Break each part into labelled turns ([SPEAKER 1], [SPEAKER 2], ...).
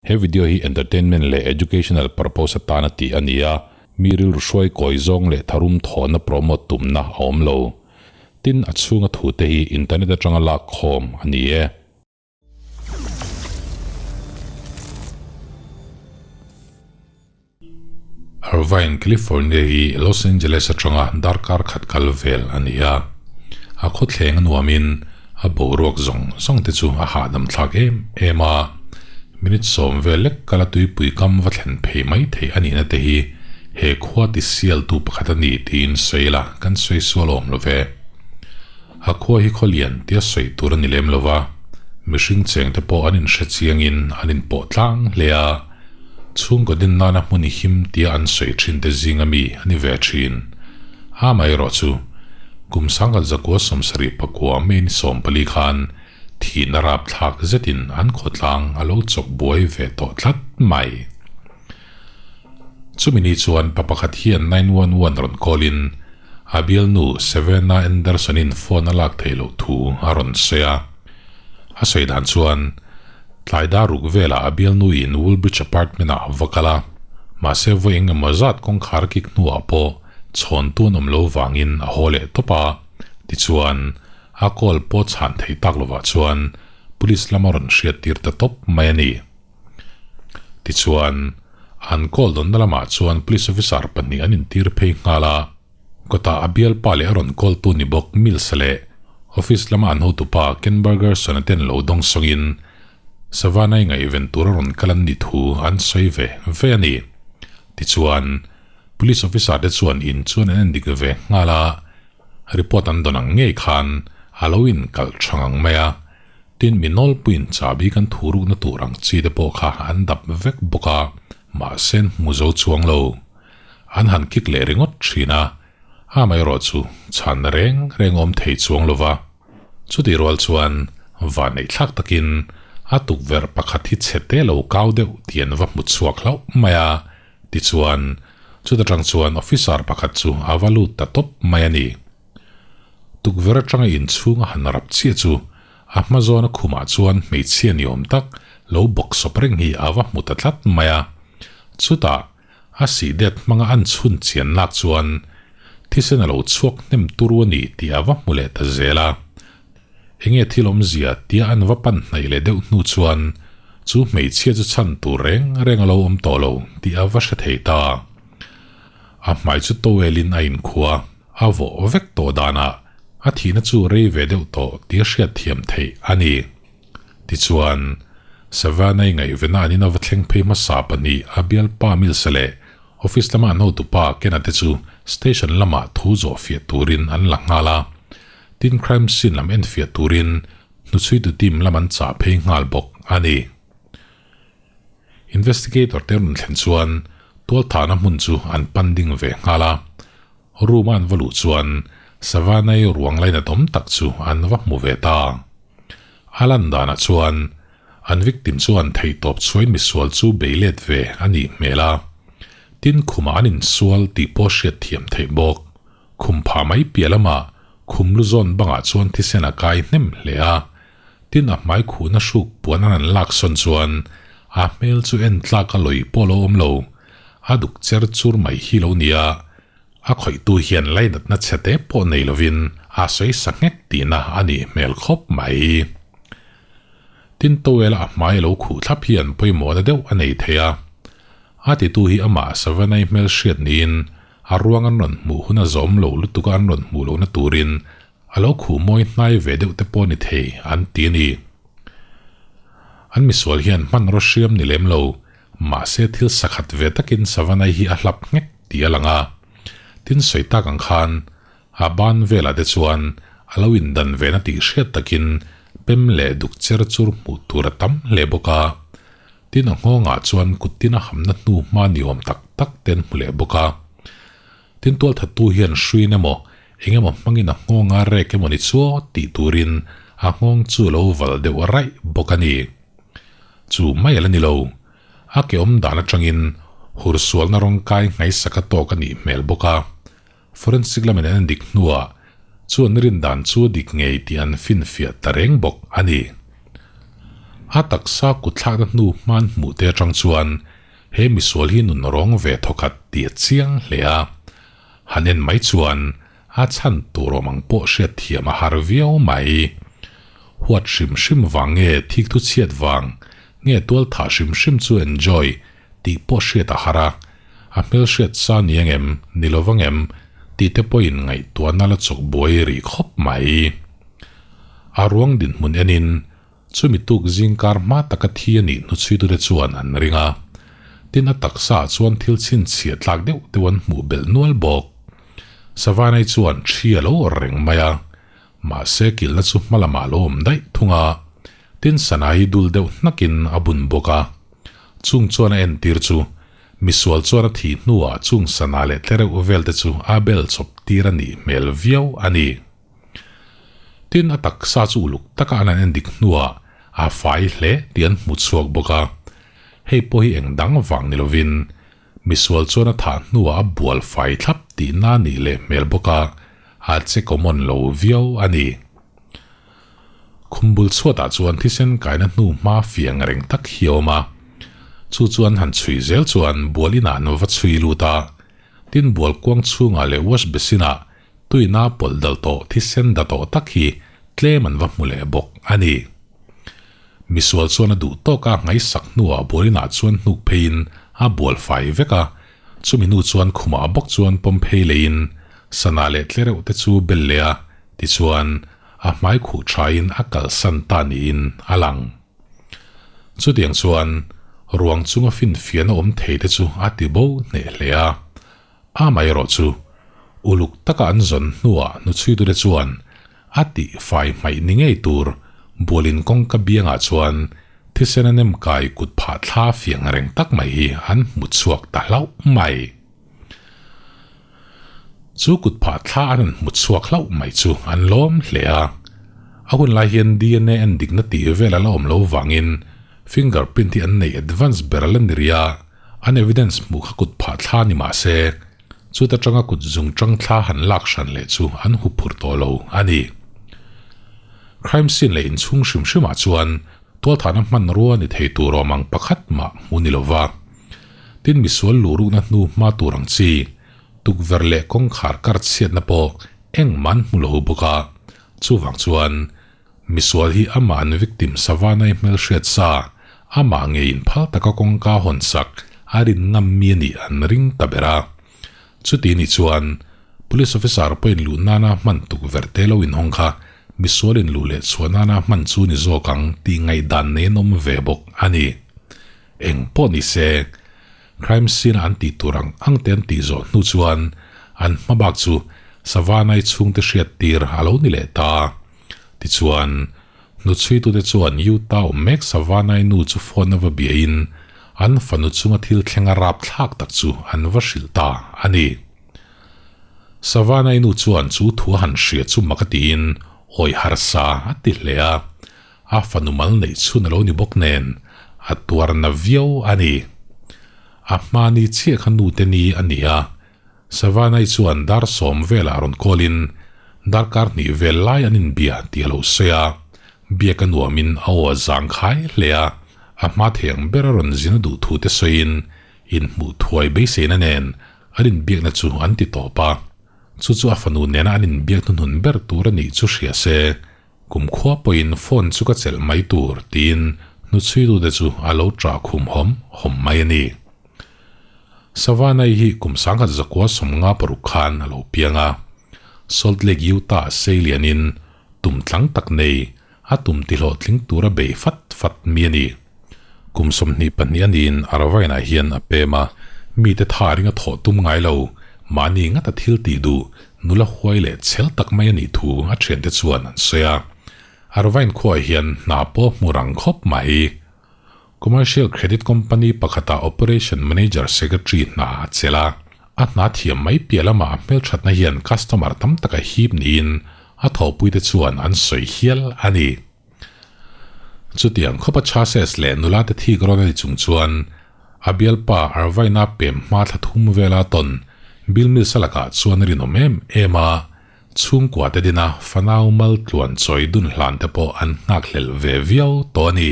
[SPEAKER 1] He video hi entertainment leh educational purpose atana tih a ni a, mi rilru hruai kawi zawng leh tharum thawhna promote tumna a awm lo. Tin, a chhunga thute hi internet atanga lak khawm a ni e. Irvine, California hi Los Angeles atanga darkar khat kal vel a ni a. A khawthleng a nuamin a boruak zawng zawng te chu a hahdam thlak em em a. Minute sawm vel lek kala tuipui kam va thlen phei mai thei a nihna te hi he khua ti sialtu pakhat a ni tiin sawi ila kan sawi sual awm lo ve. A khua hi khawlian tia sawi tur a ni lem lo va, mihring cheng te pawh an inhre chiangin an inpawh tlang hle a. Chhungkaw din nana hmun i him tia an sawi thin te zinga mi a ni ve thin. Amaherawh chu, kum sangkhat zakua 74 May ni 14 khan thihna rapthlak zetin an khawtlang a lo chawk buai ve tawh tlat mai. Chumi ni chuan pa pakhat hian 911 rawn call in a bialnu Savannah Anderson-in phone a lak theih loh thu a rawn sawi a. A sawi dan chuan Tlai dar ruk velah a bialnuin Woolbridge apartment-ah a va kal a, mahse vawi eng emaw zat kawngkhar kik hnuah pawh chhawn tun awm lo vangin a haw leh tawp a, tichuan a call pawh chhan thei tak lovah chuan police lama rawn hriat tir ta tawp mai a ni. Tichuan, an call dawnna lamah chuan police officer pahnih an intir phei nghal a. Kawtah a bialpa leh a rawn call tu ni bawk Mills leh office lama an hotupa Ken Bergerson-a ten lo dawng sawngin Savannah-i ngaihven tura rawn kal an ni thu an sawi ve ve a ni. Tichuan, police officer te chuan in chuan an endik ve nghal a, report an dawn ang ngei khan a lo inkalh tha ngang mai a, tin mi nawlpuiin chahbi kan thu rukna tur ang chi te pawh kha an dap vek bawk a, mahse an hmu zo chuang lo. An han kik leh ringawt thin a, amaherawh chu chhanna reng reng awm thei chuang lo va. Chutih rual chuan vanneih thlak takin a tukverh pakhat hi chhe te lo kau deuh tih an va hmu chhuak hlauh mai a, tichuan chuta tang chuan officer pakhat chu a va lut ta tawp mai a ni. Tukverh atanga inchhung a han rap chiah chu a hma zawna khumah chuan hmeichhia ni awm tak lo bawk sawp reng hi a va hmu ta tlat mai a, chutah A sih det hmanga an chhun chian lak chuan thisen a lo chhuak hnem turu a ni tih a va hmu leh ta zel a. Enge thil awmzia tia an va pan hnaih leh deuh hnu chuan chu hmeichhia chu chhan tur reng reng a lo awm tawh lo tih a va hre thei ta. A hmai chu towel-in a inkhua a vawh vek tawh danah a thihna chu rei ve deuh tawh tih a hriatthiam theih a ni. Tichuan, Savannah-i ngaihvena an ina va thleng phei hmasa pahnih a bialpa Mills-a leh office lama an hotupa Ken-a te chu station lamah thu zawh fiah turin an la nghal a. Tin, crime scene lam en fiah turin hnuchhuitu team lam an chah phei nghal bawk a ni. Investigator te rawn thlen chuan tualthahna hmun chu an pan ding ve nghal a. Room a an va luh chuan Savannah-i ruang lainatawm tak chu an va hmu ve ta. A lan danah chuan an victim chuan theihtawp chhuain misual chu bei let ve a nih hmel a. Tin khumah an insual tih pawh hriat thiam theih bawk. Khum pha mai piah lamah khum lu zawn bangah chuan thisen a kai hnem hle a. Tin a hmai khuhna hruk puan an an lak sawn chuan a hmel chu en tlak a lawi pawh lo awm lo. A duk cher chur mai hi lo nia. A khawihtu hian lainatna chhe te pawh nei lovin a sawi sa nghek tihna a nih hmel khawp mai. Tin towel a hmai lo khuh thlap hian pawimawhna deuh a nei thei a. A titu hi amah Savannah-i hmel hriat niin a ruang an rawn hmuh hun a zawm lo lutuk a an rawn hmuh lohna turin A lo khuh mawi hnai ve deuh te pawh ni thei an ti a ni. An misual hian hmanraw hriam ni lem lo, mahse thil sakhat ve takin Savannah hi a hlap nghek tih a lang a. Tin sawi tak ang khan a ban velah te chuan a lo indan ve na tih hriat takin pem leh duk cher chur hmuh tur a tam hle bawk a. Tin a nghawngah chuan kut tin a hamna hnu hma ni awm tak tak te an hmu leh bawk a. Tin tualthattu hian hruin emaw eng emaw hmangin a nghawng a rek emaw ni chuaw tih turin a nghawng chu a lo val deuh raih bawk a ni. Chu mai a la ni lo. A ke awm dan atangin hur sualna rawng kai nghaihsak a tawk a nih hmel bawk a. Forensic lamin an endik hnuah chuan rin dan chu a dik ngei tih an finfiah ta reng bawk a ni. A taksa kutthlakna hnu hman hmuh te atang chuan he misual hi nun rawng ve thawkhat tih a chiang hle a. Han en mai chuan a chhan tur awm ang pawh hriat thiam a har viau mai. Huat hrim hrim vang nge thik thu chhiat vang nge tual thah hrim hrim chu enjoy tih pawh hriat a har a, a hmel hriat sa ni angem ni lo vangem tih te pawhin ngaihtuahna la chawk buai rih khawp mai. A ruang dinhmun enin Chumi tuk zingkar hma taka thi a nih hnuchhuitute chuan an ring a, tin a taksa ah chuan thil chhinchhiah tlak deuh deuh an hmuh belh nual bawk. Savanai chuan thi a lo awrh reng mai a, mahse kilhna chu hma lamah a lo awm daih thung a, tin sana hi dul deuh hnakin a bun bawk a. Chung chuan a entir chu misual chuan a thih hnuah chung sana leh tlereuh vel te chu a bel chawp tir a nih hmel viau a ni. Tin, a taksa chu uluk taka an han endik hnuah a fai hle tih an hmu chhuak bawk a. Hei pawh hi eng dang vang ni lovin misual chuan a thah hnuah a bual fai thlap tihna a nih leh hmel bawk a, a che common lo viau a ni. Khum bul chhuatah chuan thisen kaina hnu hma fiang reng tak hi a awm a. Chu chu an han chhui zel chuan bual inah an va chhui lut a. Tin, bual kuang chhungah leh wash basin ah Tuina pawlh dal tawh thisen da tawh tak hi tlem an va hmu leh bawk a ni. Misual chuan a duh tawk a ngaihsak hnuah bualinah chuan hnuk pheiin a bual fai vek a, chumi hnu chuan khumah bawk chuan pawm phei leiin sana leh tlereuh te chu bel leh a, tichuan a hmai khuh thain a kalsan ta niin a lang. Chutiang chuan ruang chunga finfiahna awm thei te chu a ti bo hneh hle a. Amaherawh chu, uluk taka an zawn hnuah hnuchhuitute chuan a tih fai hmaih ni ngei tur bualin kawngka biangah chuan thisen a nem kai kut phah thla fiang reng tak mai hi an hmu chhuak ta hlauh mai. Chu kut phah thla an han hmu chhuak hlauh mai chu an lawm hle a. A hun lai hian DNA en dikna tih vel a la awm lo vangin fingerprint hi an nei advance ber a la ni rih a. An evidence hmuh kha kut phah thla ni mah se, chuta tanga kut zung tang thla han lak hran leh chu an hu phur tawh lo a ni. Crime scene leh inchhung hrim hrimah chuan tualthahna hmanrua ni thei tur awm ang pakhat mah hmu ni lova. Tin misual luhrukna hnu hma tur ang chi, tukverh leh kawngkhar kar chhiatna pawh engmah an hmu lo bawk a, chuvang chuan Misual hi amah an victim Savanai hmelhriat sa, amah ngeiin phal taka kawngka hawn sak a rin ngam mi a nih an ring ta ber a. Chuti nih chuan Police officer pawhin luh nana hman tukverh te lo inhawng kha misual in luh leh chhuah nana hman chu ni zawk ang tih ngaihdan nei an awm ve bawk a ni. Eng pawh ni se, crime scene a an tih tur ang ang te an tih zawh hnu chuan an hmabak chu Savanai chhungte hriat tir a lo ni leh ta. Tichuan, hnuchhuitute chuan Utah awm mek Savanai nu chu phone a va biahin an fanu chunga thil thleng a rapthlak tak chu an va hrilh ta a ni. Savanai nu chuan chu thu a han hria chu mak a tiin awi harsa a ti hle a, a fanu mal neih chhun a lo ni bawk nen a tuar na viau a ni. A hmani chiah kha nute ni a ni a, Savanai chuan dar sawm velah rawn call-in darkar hnih vel lai an inbia tih a lo sawi a, biak a nuamin a aw a zang khai hle a, a hma thei ang ber a rawn zin a duh thu te sawiin inhmuh thuai beiseina nen an inbiakna chu an ti tawp a, chu chu a fanu nena an inbiak hnuhnun ber tur a nih chu hria se, kumkhua pawhin phone chu ka chelh mai tur tiin hnuchhuitute chu a lo ṭah khum hawm hawm mai a ni. Savanai hi kum sangkhat zakua sawmnga paruk khan a lo piang a. Salt Lake, Utah sei lianin tum tlang tak nei a tum tihlawhtling tura bei fat fat mi a ni. Kum 22 a niin Aravainah hian a pem a, mite tha ringa thawh tum ngai lo, mahni ngata thil tih duh nula huai leh chhel tak mai a nih thu a thiante chuan an sawi a. Arvain khuaah hian hna pawh hmu rang khawp mai. Commercial Credit Company pakhata Operation Manager Secretary hna a chelh a, a hna thiam mai piah lamah a hmelthatna hian customer tam tak a hip niin a thawhpuite chuan an sawi hial a ni. Chutiang khawpa chassis leh nula te thik rawn a ni chung chuan a bialpa Irvine-a pem hma thla thum vela tawn Bill Mills-a lakah chuan a rinawm em em a, chhungkua te dina fanau mal tluan chawi dun hlan te pawh an nghakhlelh ve viau tawh a ni.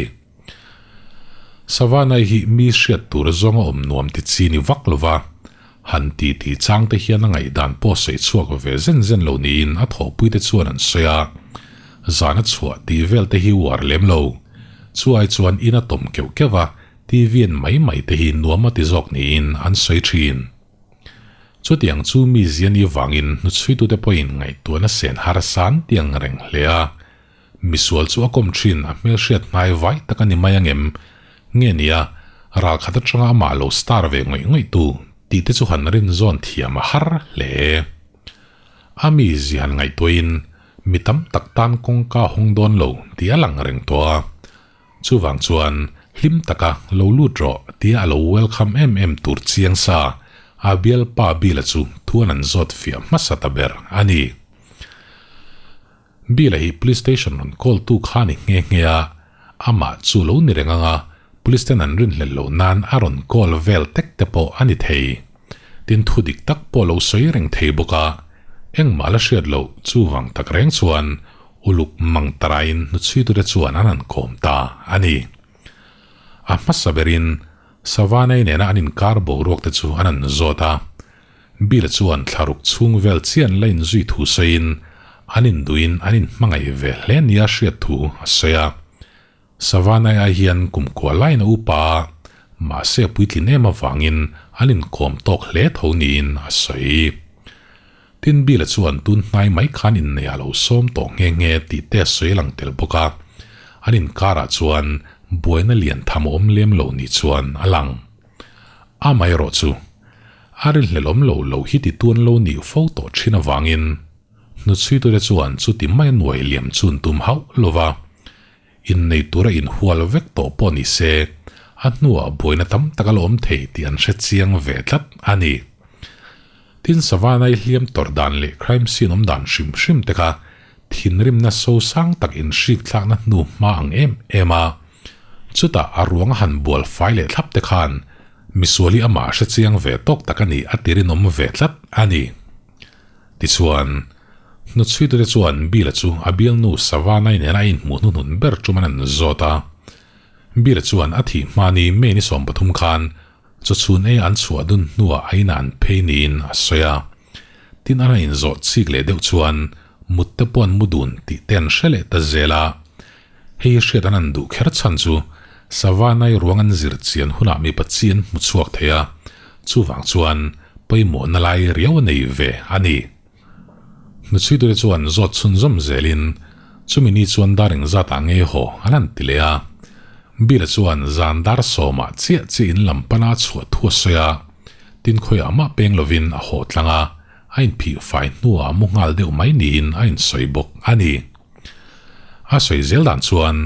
[SPEAKER 1] Savannah-i hi mi hriat tur zawnga awm nuam ti chi ni vak lova, han ti ti chang te hian a ngaihdan pawh sawi chhuak ve zen zen lo niin a thawhpuite chuan an sawi a. Zan a chhuah tih vel te hi uar lem lo. Chu ai chuan in a tawm keuh keuh a, TV en mai mai te hi nuam a ti zawk niin an sawi thin. Chutiang chu mi ziani vangin hnuchhuitute pawhin ngaihtuahna sen harsa an ti ang reng hle a. Misual chu a kawm thin, a hmelhriat hnai vai tak a ni mai angem? Nge nia, ral khat atanga amah lo star ve ngawih ngawih tu tih te chu han rin zawn thiam a har hle. A mi zi han ngaihtuahin mi tam tak tan kawngka a hawng dawn lo tih a lang reng tawh a. Chuvang chuan hlim taka lo lut rawh tia a lo welcome em em tur chiang sa a bialpa Bill-a chu thuan an zawt fiah hmasa ta ber a ni. Bill-a hi police station rawn call tu kha a ni nghe nghe a, amah chu lo ni reng anga police ten an rinhlelh loh nan a rawn call vel tek te pawh a ni thei. Tin thu dik tak pawh lo sawi reng thei bawk a, engmah la hriat loh chuvang tak reng chuan uluk mang taraiin hnuchhuitute chuan an han kawm ta a ni. A hmasa berin Savanai nena an inkar boruak te chu an han zawt a, Bill chuan thlaruk chhung vel chian la inzui thu sawiin an induhin an inhmangaih ve hle nia hriat thu a sawi a. Savanai ai hian kumkua lain a upa a, mahse a puitlin em avangin an inkawm tawk hle tho niin a sawi. Tin Bill chuan tun hnai mai khan innei a lo sawm tawh nghe nghe tih te a sawi lang tel bawk a, an inkarah chuan buaina lian tham a awm lem lo ni chuan a lang. Amaherawh chu, a rinhlelawm lo lo hi ti tuan lo nih fo tawh thin avangin hnuchhuitute chuan chuti mai a nuai liam chun tum hauh lo va, innei tura inhual vek tawh pawh ni se, a hnuah buaina tam tak a la awm thei tih an hre chiang ve tlat a ni. Tin, Savannah-i hliam tawrh dan leh crime scene awm dan hrim hrim te kha thinrimna sosang tak inhrik thlakna hnu hma ang em em a, Chutah a ruang a han bual fai leh thlap te khan misual hi amah hre chiang ve tawk tak a ni a ti rinawm ve tlat a ni. Tichuan, hnuchhuitute chuan Bill-a chu a bialnu Savannah-i nena a inhmuh hnuhnun ber tum an an zawt a. Bill-a chuan a thih hma ni May ni 13 khan chawchhun ei an chhuah dun hnuah a inah an phei niin a sawi a. Tin an han inzawh chik leh deuh chuan mut te pawh an mu dun tih te an hre leh ta zel a. Hei hi hriat an an duh kher chhan chu Savanai ruang an zir chian hunah mipa chi an hmu chhuak thei a, chuvang chuan pawimawhna lai riau a nei ve a ni. Hnuchhuitute chuan zawt chhunzawm zelin chumi ni chuan dar engzat ah nge haw an han ti leh a. Bill-a chuan zan dar sawmah chiah chiah in lam pana chhuah thu a sawi a, tin khawiah mah peng lovin a haw tlang a, a inphih fai hnuah a mu nghal deuh mai niin a insawi bawk a ni. A sawi zel dan chuan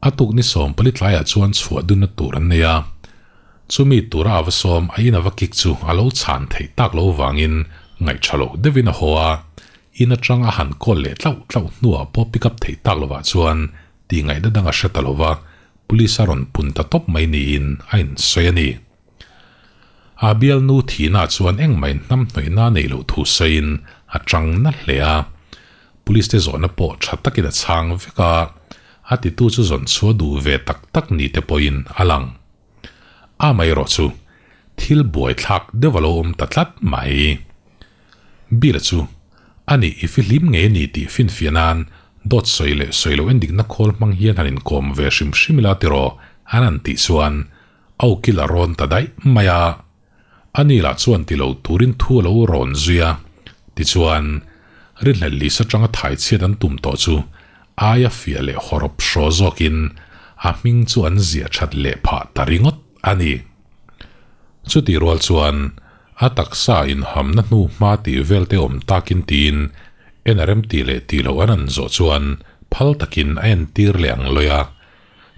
[SPEAKER 1] a tuk ni 14 tlaiah chuan chhuah dunna tur an nei a, chumi tura a va sawm a in a va kik chu a lo chhan theih tak lo vangin ngaihṭha lo deuhin a haw a, in aṭang a han call leh tlauh tlauh hnuah pawh pick up theih tak lovah chuan tih ngaihna dang a hre ta lo va, police a rawn pun ta tawp mai niin a insawi a ni. A bialnu thihna chuan engmah inhnam hnawihna a neih loh thu sawiin a ṭang na hle a. Police te zawhna pawh ṭha takin a chhang vek a, a titu chu zawn chhuah duh ve tak tak ni te pawhin a lang. Amaherawh chu thil buaithlak deuh a lo awm ta tlat mai. Bill-a chu a nih i fihlim ngei a ni tih finfiah nan dawt sawi leh sawi loh endikna khawl hmang hian han inkawm ve hrim hrim ila tiraw an han tih chuan A ukil a rawn ta daih mai a, ani lah chuan ti lo turin thu a lo rawn zui a, tichuan, rinhlelh lisa atanga thai chhiat an tum tawh chu aia fiah leh hawrawp hraw zawkin a hming chu an ziah that leh phah ta ringawt a ni. Chutih rual chuan a taksa inhamna hnu hma tih vel te awm takin tiin en a rem tih leh tih loh an an zawh chuan phal takin a entir leh ang lawi a,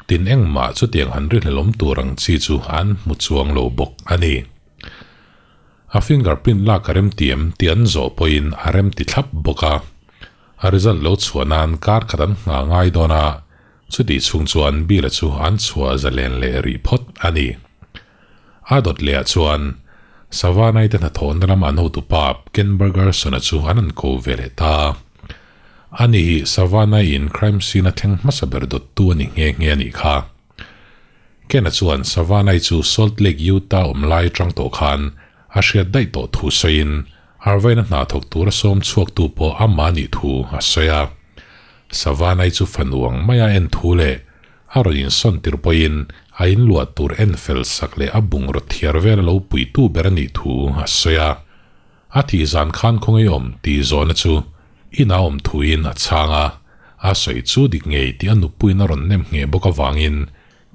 [SPEAKER 1] Tin engmah chutiang han rinhlelawm tur ang chi chu an hmu chuang lo bawk a ni. A fingerprint lak a remti em tih an zawh pawhin a remti thlap bawk a. A result lo chhuah nan kar khat an nghah ngai dawn a, chutih chhung chuan Bill-a chu an chhuah zalen leh rih phawt a ni. A dawt lehah chuan Savanai te hnathawhna lama an hotu pa Ken Bergerson-a chu an han ko ve leh ta. Ani hi Savanai in crime scene a thleng hmasa ber dawttu a ni nghe nghe a nih kha. Ken-a chuan Savannah-i chu Salt Lake, Utah awm lai atang tawh khan a hriat daih tawh thu sawiin Irvine-a hna thawk tura sawm chhuaktu pawh amah nih thu a sawi a. Savannah-i chu fanu ang maia en thu leh a rawn insawn tir pawhin a inluah tur en fel sak leh a bungraw thiar vel a lo puitu ber a nih thu a sawi a. A thih zan khan khawngaih awm tih zawhna chu ina awm thuin a chhang a, a sawi chu dik ngei tih a nupuiin a rawn nem ngheh bawk avangin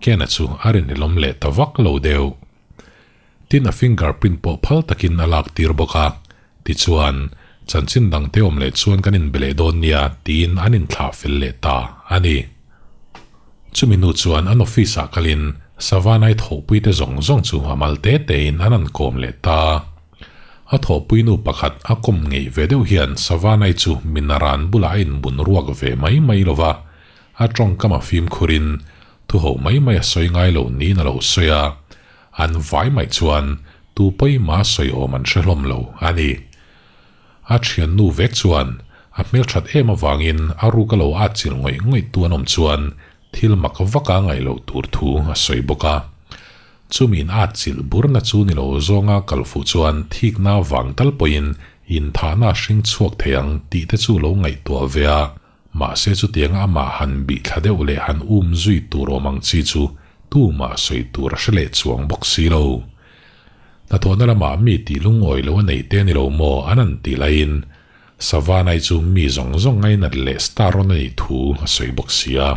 [SPEAKER 1] Ken-a chu a rinhlelawm leh ta vak lo deuh. Tin a finger print pawh phal takin a lak tir bawk a, tichuan chanchin dangte awm leh chuan kan inbe leh dawn nia tiin an inthlah fel leh ta a ni. Chumi hnu chuan an office ah kalin Savannah-i thawhpuite zawng zawng chu a mal te tein an han kawm leh ta. A thawhpui nu pakhat a kawm ngei ve deuh hian Savannah-i chu minaran bulah a inbun ruak ve mai mai lo va, a tawngkam a fimkhurin thuho mai mai a sawi ngai lo niin a lo sawi a, an vai mai chuan tu pawimah a sawi awm an hre hlawm lo a ni. A thiannu vek chuan a hmelthat em avangin a ruk a lo atchilh ngawih ngawih tu an awm chuan thil mak vaka ngaih loh tur thu a sawi bawk a. Chumiin atchilh burna chu ni lo zawnga kal fuh chuan thikna vang tal pawhin inthahna a hring chhuak thei ang tih te chu lo ngaihtuah ve a, mahse chutianga amah han bih thla deuh leh han um zui tur awm ang chi chu tumah sawi tur a hre leh chuang bawk si lo. Hnathawhna lamah mi tih lungawi lo a nei te ni lo maw an han tih laiin Savannah-i chu mi zawng zawng ngainat leh star rawn a nih thu a sawi bawk si a,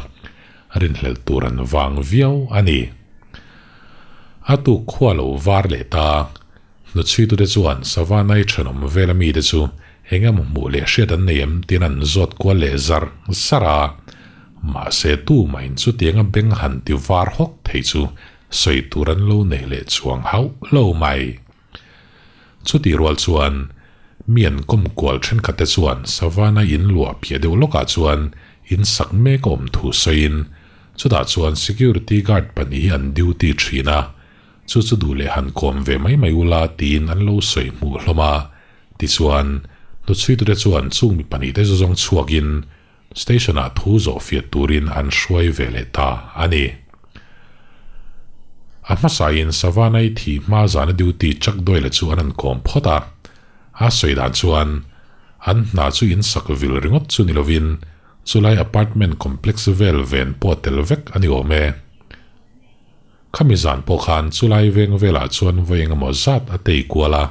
[SPEAKER 1] rinhlelh tur an vang viau a ni. A tuk khua lo var leh ta. Hnuchhuitute chuan Savannah-i thenawm vela mite chu eng emaw hmuh leh hriat an nei em tiin an zawt kual leh zar zar a, mahse tumahin chutianga beng han ti var hawk thei chu sawi tur an lo nei leh chuang hauh lo mai. Chutih rual chuan mi an kawm kual thenkhat te chuan Savannah in luah piah deuh lawkah chuan in sak mek a awm thu sawiin chutah chuan security guard pahnih hi an duty thin a, chu chu duh leh han kawm ve mai mai ula tiin an lo sawi hmuh hlawm a. Tichuan, hnuchhuitute chuan chung mi pahnih te zawng chhuakin Station-ah thu zawh fiah turin an hruai ve leh ta a ni. A hmasain Savannah-i thih hma zana duty Chuck Doyle-a chu an han kawm phawt a. A sawi dan chuan, an hna chu in sak vil ringawt chu ni lovin chulai apartment complex vel ven pawh tel vek a ni awm e. Khami zan pawh khan chulai veng velah chuan vawi engemaw zat a tei kual a.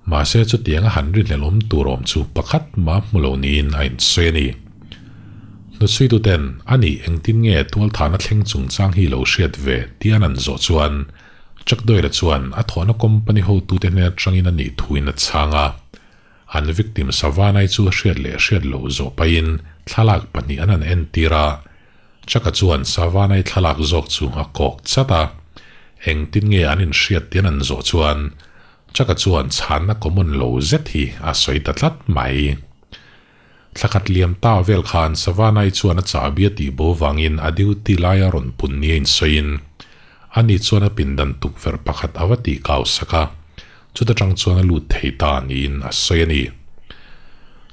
[SPEAKER 1] Mahse chutiang a han rinhlelh awm tur awm chu pakhat mah hmu lo niin a insawi a ni. Hnuchhuituten a nih engtin nge tualthahna thleng chungchang hi lo hriat ve tih an an zawh chuan Chuck Doyle-a chuan a thawhna company hotute hnen atangin a nih thuin a chhang a. An victim Savannah-i chu a hriat leh hriat loh zawh pahin thlalak pahnih an han entir a. Chuck-a chuan Savannah-i thlalak zawk chu a kawk chat a. Engtin nge an inhriat tih an an zawh chuan Chuck-a chuan chhanna common lo zet hi a sawi ta tlat mai. Thlakhat liam ta vel khan Savannah-i chuan a chahbi a tih bo vangin a duty laia rawn pun nia insawiin ani chuan a pindan tukverh pakhat a va tih kau sak a, chuta tang chuan a lut thei ta niin a sawi a ni.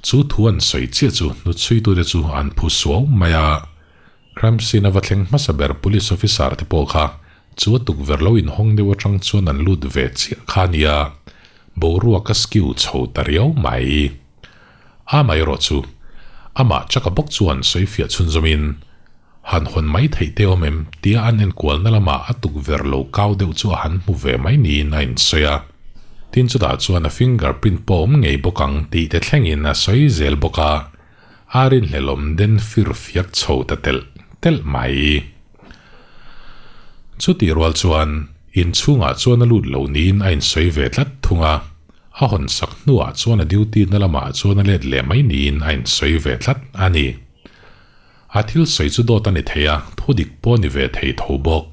[SPEAKER 1] Chu thu an sawi chiah chu hnuchhuitute chu an phu suau mai a. Crime scene a va thleng hmasa ber police officer te pawh kha chu a tukverh lo inhawng deuh atang chuan an lut ve chiah kha a nia, boruak a skew chho ta riau mai. Amaherawh chu, amah chaka bawk chuan sawifiah chhunzawmin, Han hawn mai theih te awm em? tia an enkualna lamah a tukverh lo kau deuh chu a han hmu ve mai niin a insawi a. Tin chutah chuan a finger print pawh awm ngei bawk ang tih te thlengin a sawi zel bawk a. A rinhlelawm den fir fiak chho ta telh telh mai. Chutih rual chuan inchhungah chuan a lut lo niin a insawi ve tlat thung a, a hawn sak hnuah chuan a duty na lamah chuan a let leh mai niin a insawi ve tlat a ni. A thil sawi chu dawt a ni thei a, thudik pawh a ni ve thei tho bawk.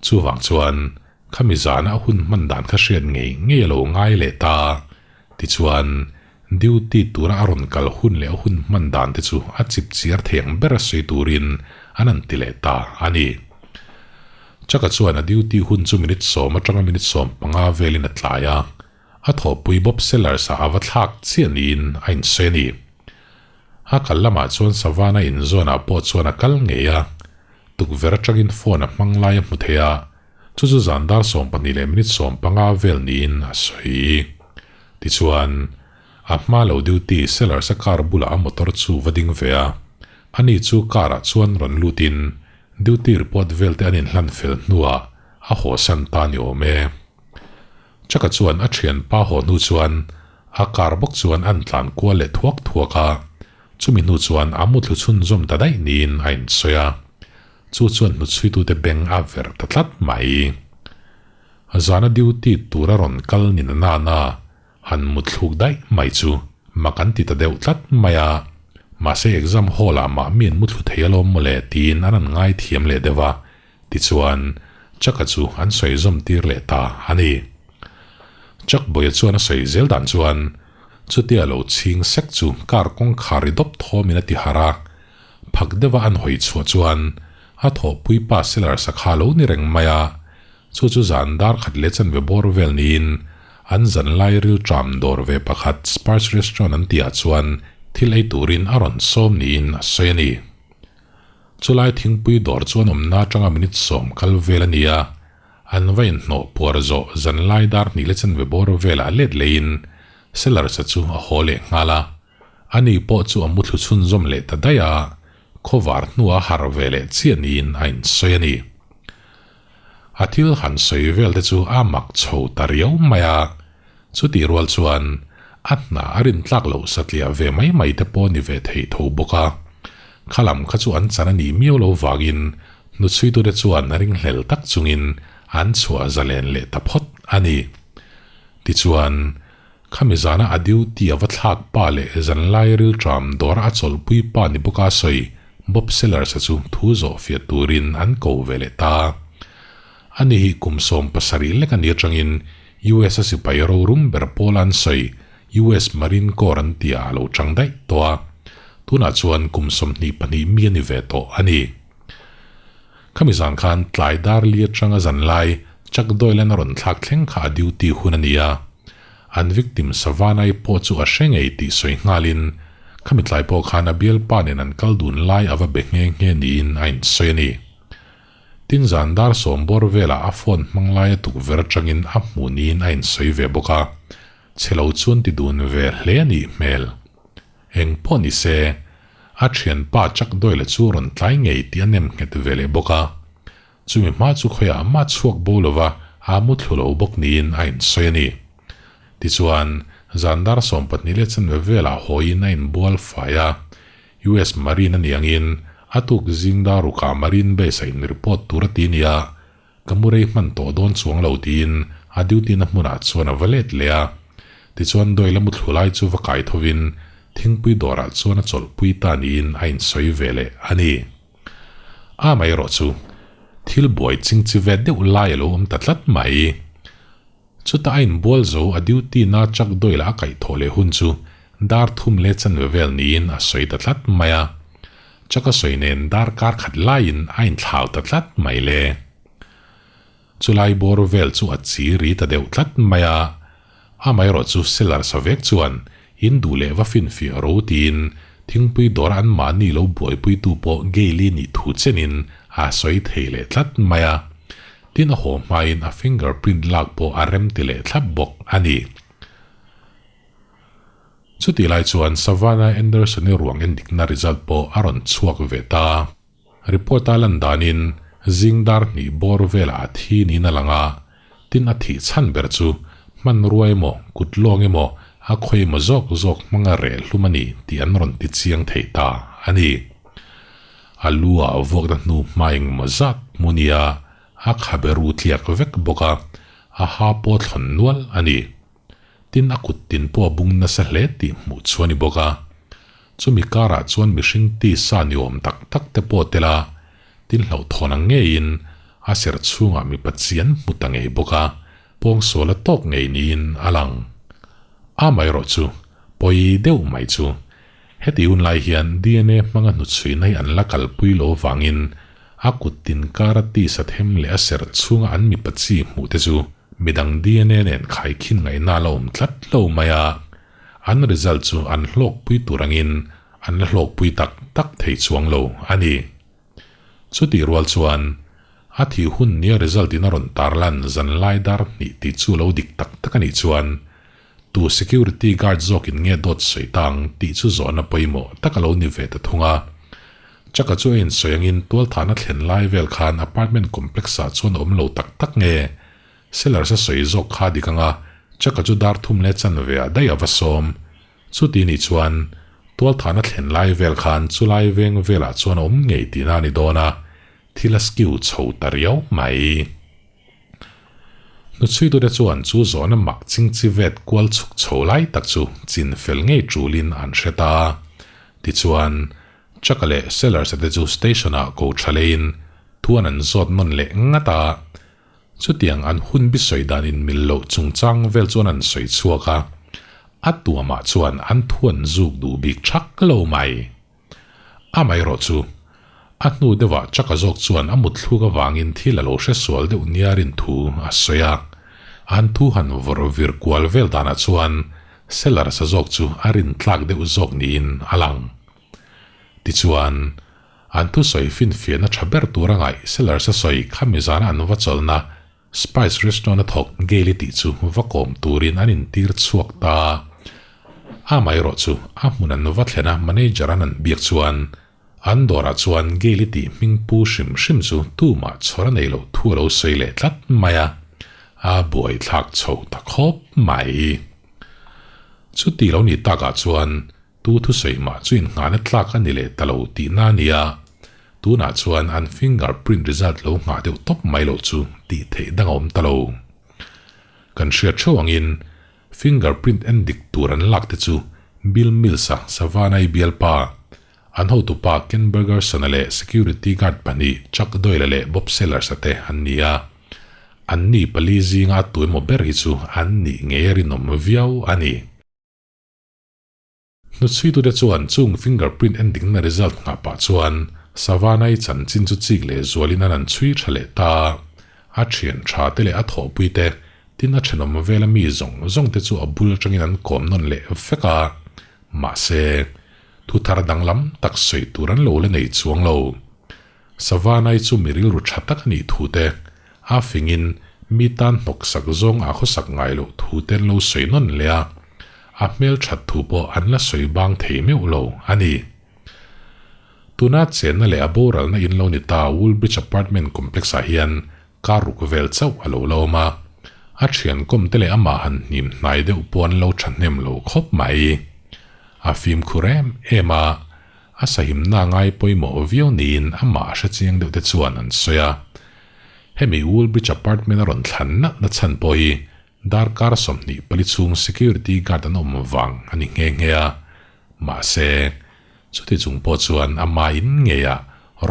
[SPEAKER 1] Chuvang chuan khami zana a hun hman dan kha hriat ngei ngei a lo ngai leh ta. Tichuan, duty tura a rawn kal hun leh a hun hman dan te chu a chip chiar thei ang ber a sawi turin an han ti leh ta a ni. Chuck-a chuan a duty hun chu minute sawm atanga minute 15 velin a tlai a, a thawhpui Bob Sellers-a a va thlak chiah niin a insawi a ni. A kal lamah chuan Savannah inzawnah pawh chuan a kal ngei a, tukverh atangin phone a hmang lai a hmu thei a. Chu chu zan dar 12 leh minute 15 vel niin a sawi. Tichuan, a hma lo duty Sellers-a car bulah a motor chu va ding ve a, ani chu car-ah chuan rawn lutin duty report vel te an inhlan fel hnuah a hawsan ta ni awm e. Chuck-a chuan a thianpa haw hnu chuan a car bawk chuan an tlan kual leh thuak thuak a, chumi hnu chuan a muthlu chhunzawm ta daih niin a insawi a. Chu chuan hnuchhuitute beng a verh ta tlat mai. Zana duty tura rawn kal ni na nana han muthluk daih mai chu mak an ti ta deuh tlat mai a, mahse exam hall ah mah mi an muthlu thei alawm mawle tiin an han ngaithiam leh deuh a, tichuan Chuck-a chu an sawi zawm tir leh ta a ni. Chuck Boy-a chuan a sawi zel dan chuan chutia lo chhing sek chu car kawngkhar ri dawp thawmin a ti harh a, Phak deuha an hawi chhuah chuan a thawhpui pa seller sakha lo ni reng mai a, chu chu zan dar khat leh chanve bawr vel niin an zan lai ril tram dawr ve pakhat Spurs Restaurant an tihah chuan thil ei turin a rawn sawm niin a sawi a ni. Chulai thingpui dawr chuan awmna atanga minute 10 kal vel a ni a, an va inhnawh puar zawh zan lai dar hnih leh chanve bawr velah let leiin seller sa chu a haw leh nghal a. Ani pawh chu a muthlu chhunzawm leh ta daih a, khawvar hnua harh ve leh chiah niin a insawi a ni. A thil han sawi vel te chu a mak chho ta riau mai a, chutih rual chuan a hna a rintlak loh satliah ve mai mai te pawh ni ve thei tho bawk a. Khalam kha chu an chan a nih miau lo vangin hnuchhuitute chuan ringhlel tak chungin an chhuah zalen leh ta phawt a ni. Tichuan, Khami zana a duty a va thlak pa leh zanlai rilṭam dawra a chawlhpui pa ni bawka sawi Bob Sellers-a chu thu zawh fiah turin an ko ve leh ta. Ani hi kum 70 lek a ni atangin US a sipai rorum ber pawl an sawi US Marine Corps an tia a lo chang daih tawh a. Tunah chuan kum 22 mi a ni ve tawh a ni. Khami zan khan tlai dar li atanga zanlai Chuck Doyle-a'n a rawn thlak thleng kha a duty hun a ni a. An victim Savannah-i pawh chu a hre ngei tih sawi nghalin khami tlai pawh khan a bialpa nen an kal dun lai a va be nghe nghe niin a insawi a ni. Tin zan dar 10 bawr velah a phone hmang laia tukverh atangin a hmu niin a insawi ve bawk a, chhe lo chuan ti dun ve hle a nih hmel. Eng pawh ni se, a thianpa Chuck Doyle-a chu rawn tlai ngei tih a nem nghet ve leh bawk a. Chumi hma chu khawiah mah chhuak bo lova a mu thlu lo bawk niin a insawi a ni. Tichuan, zan dar 12 leh chanve velah hawiin a inbual fai a, US Marine a ni angin a tuk zing dar rukah Marine Base a in report tur a ti nia, ka mu rei hman tawh dawn chuang lo tiin a duty na hmunah chuan a va let leh a. Tichuan Doyle a mu thlu lai chu va kai thovin thingpui dawrah chuan a chawlhpui ta niin a insawi ve leh a ni. A mai erawh chu thil buai ching chi ve deuh lai a lo awm ta tlat mai. Chuta a inbual zo a duty na Chuck Doyle a kaih thawh leh hun chu dar thum leh chanve vel niin a sawi ta tlat mai a. Chuck a sawi nen dar kar khat laiin a inthlau ta tlat mai le. Chulai bawr vel chu a chi ri ta deuh tlat mai a. Amaherawh chu seller sa vek chuan in duh leh va finfiah ro tiin thingpui dawr an mahni lo buaipuitu pawh Gail-i nih thu chenin a sawi thei leh tlat mai a. Tin a haw hmain a finger print lak pawh a rem ti leh thlap bawk a ni. Chutih lai chuan Savannah Anderson-i ruang endikna result pawh a rawn chhuak ve ta. Report a lan danin zing dar hnih bawr velah a thi niin a lang a, tin a thih chhan ber chu hmanrua emaw, kut lawng emaw, a khawi emaw zawk zawk hmanga reh hlum a ni tih an rawn ti chiang thei ta a ni. A lu ah vuakna hnu hma engemaw zat hmu nia a khabe ru tliak vek bawk a, a ha pawh thlawn nual a ni. Tin a kut tin pawh a bung nasa hle tih hmuh chu a ni bawk a. Chumi karah chuan mihring tisa ni awm tak tak te pawh tel a, tin hlauhthawn ang ngeiin a ser chhungah mipa chi an hmu ta ngei bawk a, pawngsual a tawk ngei niin a lang. Amaherawh chu, pawi deuh mai chu, heti hun lai hian DNA hmanga hnuchhuina hi an la kalpui lo vangin a kut tin kara tisa them leh a ser chhunga an mipa chi hmuh te chu midang DNA nen khaikhin ngaihna a la awm tlat lo mai a. An result chu an hlawkpui tur angin an la hlawkpui tak tak thei chuang lo a ni. Chutih rual chuan A thih hun nia result in a rawn tarlan zanlai dar hnih tih chu lo dik tak tak a nih chuan tu security guard zawkin nge dawt sawi ta ang tih chu zawhna pawimawh tak a lo ni ve ta thung a. Chaka chu a insawi angin tualthahna thlen lai vel khan apartment complex ah chuan a awm lo tak tak nge Sellers a sawi zawk kha dik anga Chaka chu dar thum leh chanve ah daih a va sawm. Chuti nih chuan tualthahna thlen lai vel khan chulai veng velah chuan a awm ngei tihna a ni dawn a, thil a skew chho ta riau mai. Hnuchhuitute chuan chu zawhna mak chingchi vet kual chhuk chho lai tak chu chin fel ngei tulin an hre ta. Tichuan, Chuck-a leh Sellers-a te chu station-ah ko tha leiin thuan an zawt nawn leh ngat a. Chutiang an hun bi sawi dan inmil loh chungchang vel chuan an sawi chhuak a, a tuamah chuan an thuan zuk duh bik thak lo mai. Amaherawh chu, a hnu deuhah Chuck-a zawk chuan a mutthluk avangin thil a lo hre sual deuh nia rin thu a sawi a. An thu han vawrh vir kual vel danah chuan Sellers-a zawk chu a rin tlak deuh zawk niin a lang. Tichuan, an thusawi finfiahna tha ber tur a ngaih Sellers-a sawi khami zana an va chawlhna Spice Restaurant a thawk Gail-i tih chu va kawm turin an intir chhuak ta. Amaherawh chu a hmun an va thlen a manager an an biak chuan an dawrah chuan Gail-i tih hming pu hrim hrim chu tumah chhawr a nei loh thu a lo sawi leh tlat mai a, a buaithlak chho ta khawp mai. Chuti lo nih takah chuan Tu thusawi mah chu innghahna tlak a ni leh ta lo tihna a nia, tunah chuan an finger print result lo nghah deuh tawp mai loh chu tih theih dang a awm ta lo. Kan hriat theuh angin finger print en dik tur an lak te chu Bill Mills-a Savannah-i bialpa, an hotupa Ken Bergerson-a leh security guard pahnih Chuck Doyle-a leh Bob Sellers-a te an ni a. Anni pali zinga a tu emaw ber hi chu an nih ngei a rinawm viau a ni. Hnuchhuitute chuan chung fingerprint endikna result nghah pah chuan Savannah-i chanchin chu chik leh zualin an an chhui tha leh ta. A thian tha te leh a thawhpui te, tin a thenawm vela mi zawng zawng te chu a bul atangin an kawm nawn leh vek a. Mahse, thu thar danglam tak sawi tur an lo la nei chuang lo. Savannah-i chu mi rilru tha tak a nih thu te, a fingin mi tan hnawksak zawng a khawsak ngai loh thu te an lo sawi nawn leh a, a hmel that thu pawh an la sawi bang thei meuh lo a ni. Tuna chenna leh a boralna in lo ni ta Woolbridge Apartment Complex-ah hian car ruk vel chauh a lo la awm a, a thiankawm te leh amah han hnim hnai deuh pawh an lo thahnem lo khawp mai. A fimkhur em em a. A sahimna ngai pawimawh viau niin amah a hrechiang deuh te chuan an sawi a. Hemi Woolbridge apartment a rawn thlan nalh na chhan pawh hi darkar 24 chhung security guard an awm vang a ni nghe nghe a. Mahse, chuti chung pawh chuan ama in ngeiah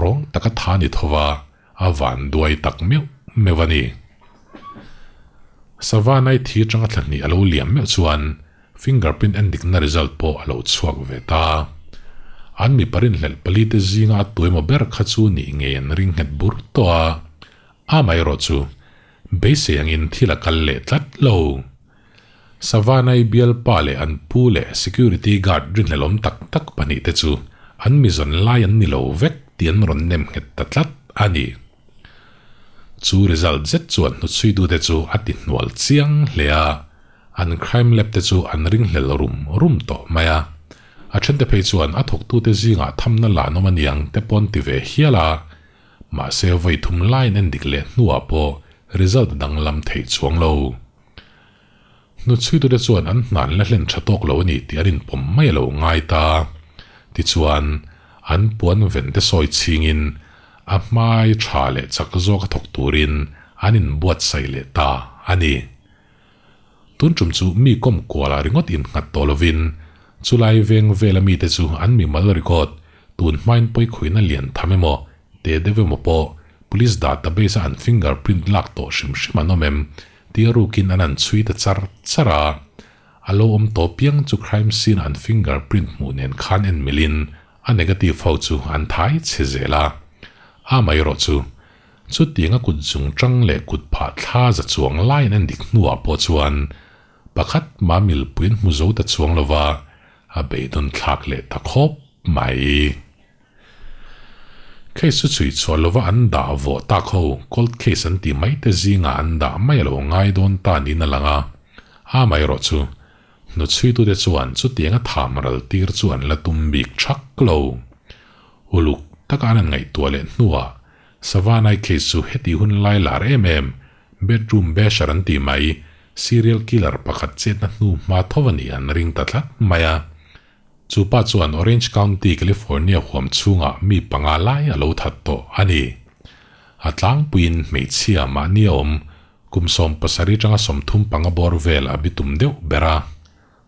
[SPEAKER 1] rawng taka tha ni tho va, a van duai tak meuh meuh a ni. Savannah-i thi atanga thla hnih a lo liam meuh chuan fingerprint endikna result pawh a lo chhuak ve ta. An mipa rinhlelh pali te zinga a tuemaw ber kha chu nih ngei an ring nghet bur tawh a, amaherawh chu beisei angin thil a kal leh tlat lo. Savannah-i bialpa leh an pu leh security guard rinhlelawm tak tak pahnih te chu an mizawn lai an ni lo vek tih an rawn nem nghet ta tlat a ni. Chu result zet chuan hnuchhuitute chu a ti hnual chiang hle a, an crime lab te chu an ringhlel rum rum tawh mai a. A thente phei chuan a thawktute zingah thamna la an awm aniang te pawn ti ve hial a, mahse vawi thum laiin en dik leh hnuah pawh result a danglam thei chuang lo. Hnuchhuitute chuan an hna an la hlen tha tawk lo a ni tih an inpawm mai a lo ngai ta. Tichuan, an puan ven te sawi chhingin a hmai tha leh chak zawk a thawk turin an inbuatsaih leh ta a ni. Tun tum chu mi kawm kualah ringawt innghat tawh lovin chulai veng vela mite chu an mimal record tun hmain pawikhuina lian tham emaw te deuh emaw pawh police database a an fingerprint lak tawh hrim hrim an awm em Tia rukin an an chhui ta char char a, a lo awm tawh piang chu crime scene an finger print hmuh nen khan en milin a negative ho chu an thai chhe zel a. Amaherawh chu, chutiang a kut zung tang leh kut phah thla za chuang lai an en dik hnuah pawh chuan pakhat mah milpuiin hmu zo ta chuang lova a beidawn thlak leh ta khawp mai. Case chu chhui chhuah lova an dah vawh tak ho cold case an tih mai te zingah an dah mai a lo ngai dawn ta niin a lang a. Amaherawh chu hnuchhuitute chuan chutianga tham ral tir chu an la tum bik thak lo. Uluk taka an han ngaihtuah leh hnuah Savanai case chu heti hun lai lar em em bedroom basher an tih mai serial killer pakhat chetna hnu hma tho a nih an ring ta tlat mai a. Chu pa chuan Orange County, California huam chhungah mi panga lai a lo that tawh a ni. A tlangpuiin hmeichhia mahni a awm kum 70 atanga 35 bawr vel a bitum deuh ber a.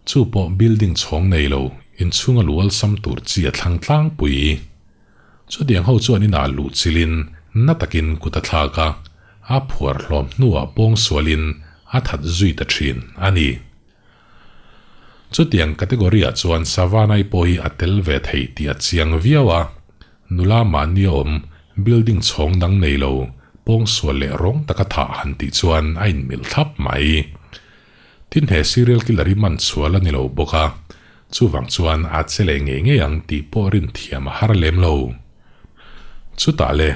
[SPEAKER 1] Chu pawh building chhawng nei lo, inchhunga lu awlsam tur chi a thlang tlangpui. Chutiang ho chuan inah luh chilhin na takin kut a thlak a, a phuar hlawm hnuah pawngsualin a that zui ta thin a ni. Chutiang category-ah chuan Savanai pawh hi a tel ve thei tih a chiang viau a, nula mahni a awm, building chhawng dang nei lo, pawngsual leh rawng taka thah han tih chuan a inmilh thlap mai. Tin he serial killer hi man chhual a ni lo bawk a, chuvang chuan a che leh ngei ngei ang tih pawh rin thiam a har lem lo. Chutah le,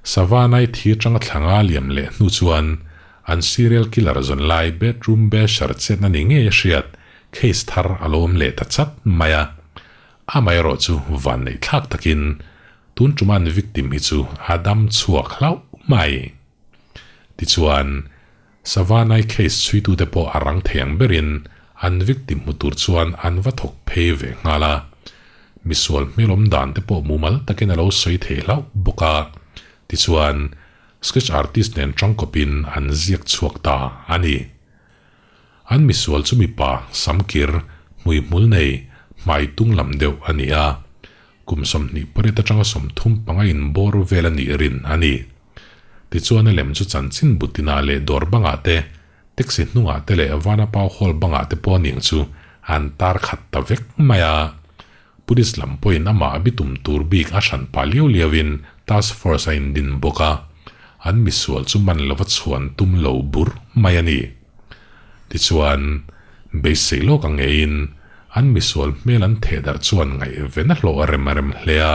[SPEAKER 1] Savanai thi atanga thlanga liam leh hnu chuan An serial killer zawn lai bedroom basher chetna ni ngei a hriat case thar a lo awm leh ta chat mai a. Amaherawh chu van neih thlak takin tun tuma an victim hi chu a dam chhuak hlauh mai. Tichuan, Savanai case chhuitute pawh a rang thei ang berin an victim hmu tur chuan an va thawk phei ve nghal a. Misual hmelawm dan te pawh mumal takin a lo sawi thei hlauh bawk a. Tichuan, Sketch artist nen tangkawpin an ziak chhuak ta a ni. An misual chu mipa, samkir, hmuihmul nei, hmai tung lam deuh a ni a. Kum 28 atanga 35 inbawr vel a nih rin a ni. Tichuan a lem chu chanchin butinah leh dawr bangah te, taxi hnungah te leh Vanapau hall bangah te pawh ning chu an tar khat ta vek mai a. Police lam pawhin amah a bitum tur bik a hran pah liau liauin task force a indin bawk a, an misual chu man lova chhuan tum lo bur mai a ni. Tichuan, beisei lawk ang ngeiin an misual hmel an theh darh chuan ngaihven a hlawh rem rem hle a,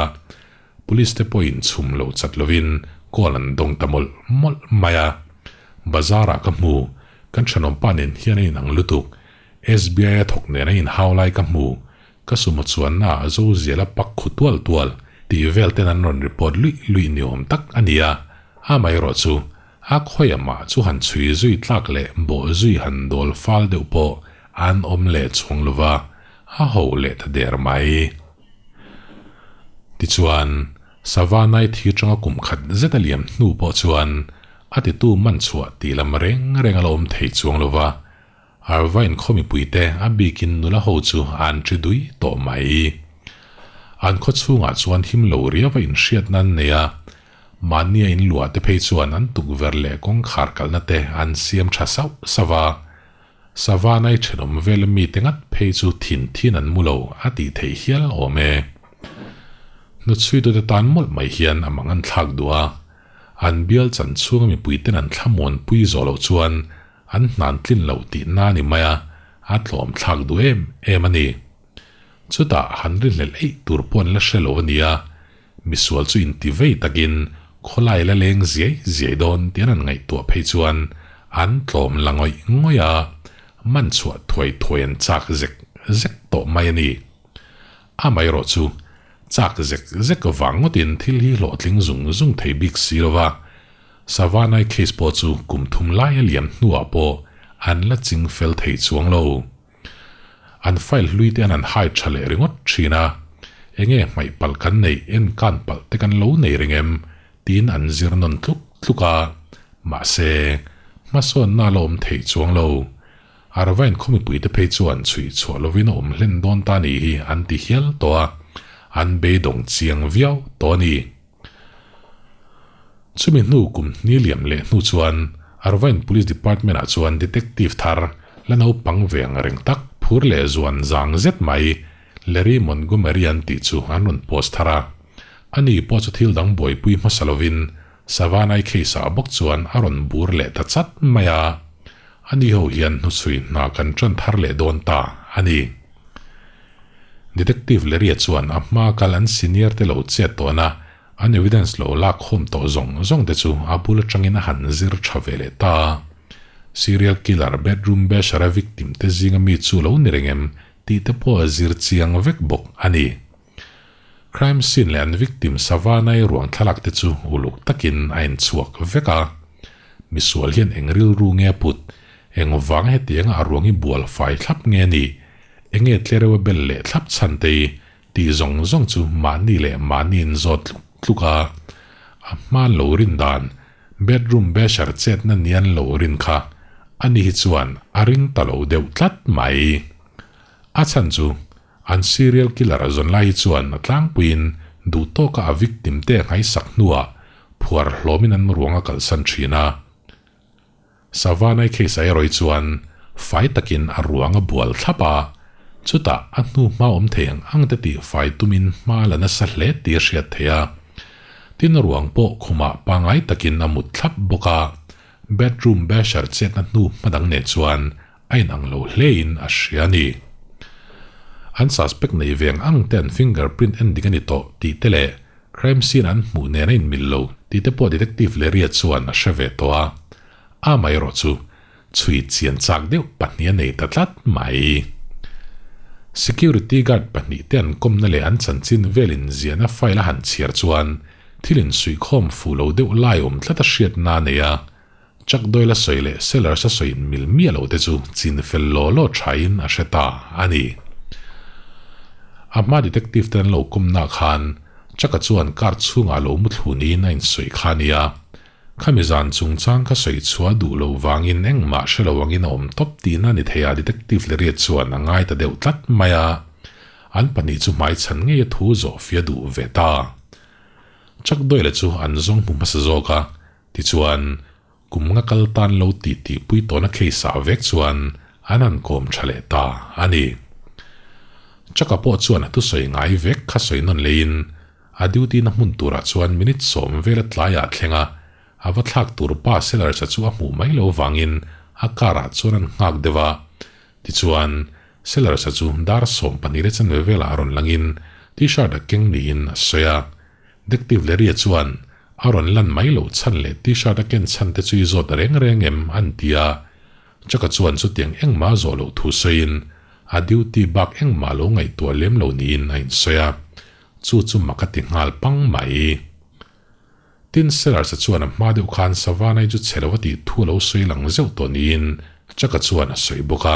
[SPEAKER 1] police te pawhin chhum lo chat lovin call an dawng ta mawlh mawlh mai a. Bazar ah ka hmu, kan thenawmpa nen hian a inang lutuk, SBI a thawk nen a inhau lai ka hmu, Ka sumo chuanna ah zo zial a pak khu tual tual tih vel ten an rawn report luih luih ni awm tak a ni a, amaherawh chu a khawi amah chu han chhui zui tlak leh bawh zui han dawl fal deuh pawh an awm leh chhung lova a ho leh ta der mai. Tichuan, Savanai thi tanga kum khat zet a liam hnu pawh chuan a titu man chhuah tih lam reng reng a la awm thei chuang lova, Irvine khaw mipuite a bikin nula ho chu an ṭi dui tawh mai. An khaw chhungah chuan him lo riau a inhriatna an nei a, mahnia inluah te phei chuan an tukverh leh kawngkhar kalhna te an siam ṭha sauh sauh a. Savanai ṭhenawm vel mite ngat phei chu thin thin an mu lo a tih theih hial awm e. Hnuchhuitute tan mawlh mai hian a mang an thlak duh a, an bial chan chhunga mipuiten an thlamuanpui zawh loh chuan An hnan tlin loh tih na ni mai a, a tlawm thlak duh em em a ni. Chutah han rinhlelh eih tur pawh an la hre lo a nia, misual chu inti vei takin khawlai la leng ziai ziai dawn tih an han ngaihtuah phei chuan an tlawm la ngawih ngawih a, man chhuah thuai thuai an chak zek zek tawh mai a ni. Amaherawh chu chak zek zek vang ngawtin thil hi hlawhtling zung zung thei bik si lo va, Savanai case pawh chu kum thum lai a liam hnuah pawh an la ching fel thei chuang lo. An file hlui te an han hide tha leh ringawt thin a, enge hmaih palh kan neih en kan palh te kan lo nei reng em tiin an zir nawn tluk tluk a, mahse hmasawnna a la awm thei chuang lo. Arvain khaw mipuite phei chuan chhui chhuah lovin a awm hlen dawn ta ni hi an ti hial tawh a, an beidawng chiang viau tawh a ni. Chumi hnu kum hni liam leh hnu chuan Arvain Police Department ah chuan Detective thar la naupang ve ang reng tak phur leh zuan zang zet mai Larry Montgomery an tih chu an rawn post thar a. Ani pawh chu thil dang buaipui hmasa lovin Savanai case ah bawk chuan a rawn bur leh ta chat mai a. Ani ho hian hnuchhui hna kan tan thar leh dawn ta a ni. Detective Leria chuan a hma kal an senior te lo chet tawhna. An evidence lo lak khawm tawh zawng zawng te chu a bul atangin a han zir tha ve leh ta a. Serial killer bedroom basher a victim te zinga mi chu lo ni reng em tih te pawh a zir chiang vek bawk a ni. Crime scene leh an victim Savannah-i ruang thlalak te chu uluk takin a en chhuak vek a. Misual hian eng rilru nge a put? Eng vang hetianga a ruang hi bual fai thlap nge a nih? Enge tlereuh a bel leh thlap chhan te hi? Tih zawng zawng chu mahni leh mahni in zawt tluk tluk a. A hma lo rin dan, bedroom basher chetna nian lo rin kha ani hi chuan a ring ta lo deuh tlat mai. A chhan chu An serial killer a zawn lai hi chuan a tlangpuiin duh tawka a victim te a nghaisak hnuah phuar hlawmin an ruang a kalsan thin a. Savannah-i case ah erawh hi chuan fai takin a ruang a bual thlap a, chutah a hnu hma awm thei ang ang te tih fai tumin hma la nasa hle tih a hriat theih a. Tin ruang pawh khumah pangngai takin a mut thlap bawk a, bedroom basher chetna hnu hma dang nen chuan a inang lo hlein a hria a ni. An suspect nei veng ang te an fingerprint en dik a ni tawh tih te leh crime scene an hmuh nen a inmil lo tih te pawh Detective Leria chuan a hre ve tawh a. Amaherawh chu chhui chian chak deuh pahnih a nei ta tlat mai. Security guard pahnih te an kawmna leh an chanchin velin ziahna file a han chhiar chuan thil insuihkhawm fuh lo deuh lai awm tlat a hriatna a nei a. Chuck Doyle a sawi leh Sellers a sawi in mil miah lo te chu chin fel law law thain a hre ta a ni. A hma detective ten an lo kawmna khan Chuck-a chuan car chhungah lo mu thlu niin a insawi kha a nia. Khami zan chungchang kha sawi chhuah duh loh vangin engmah hre lo angin a awm tawp tihna a ni thei a, detective Lariat chuan a ngai ta deuh tlat mai a. An pahnih chu hmaichhan ngei a thu zawh fia duh ve ta. Chuck Doyle-a chu an zawng hmu hmasa zawk a, Tichuan, kum nga kal tan lo tih tihpui tawhna case ah vek chuan an han kawm tha leh ta a ni. Chaka pawh chuan a thusawi ngai vek kha sawi nawn leiin a duty na hmun turah chuan minute sawm vela tlaiah a thleng a, a va thlak tur pa Sellers-a chu a hmuh mai lo vangin a car ah chuan an nghak deuh a. Tichuan, Sellers-a chu dar 12 leh chanve velah rawn langin T-shirt a keng niin a sawi a. Detective Larry-a chuan a rawn lan mai loh chhan leh T-shirt a ken chhan te chu i zawt reng reng em? an ti a. Chuck-a chuan chutiang engmah a zawh loh thu sawiin a duty bak engmah lo ngaihtuah lem lo niin a insawi a. Chu chu mak a ti nghal pang mai. Tin, Sellers-a chuan a hma deuh khan Savannah-i chu chhe lo a tih thu a lo sawi lang zeuh tawh niin Chuck-a chuan a sawi bawk a.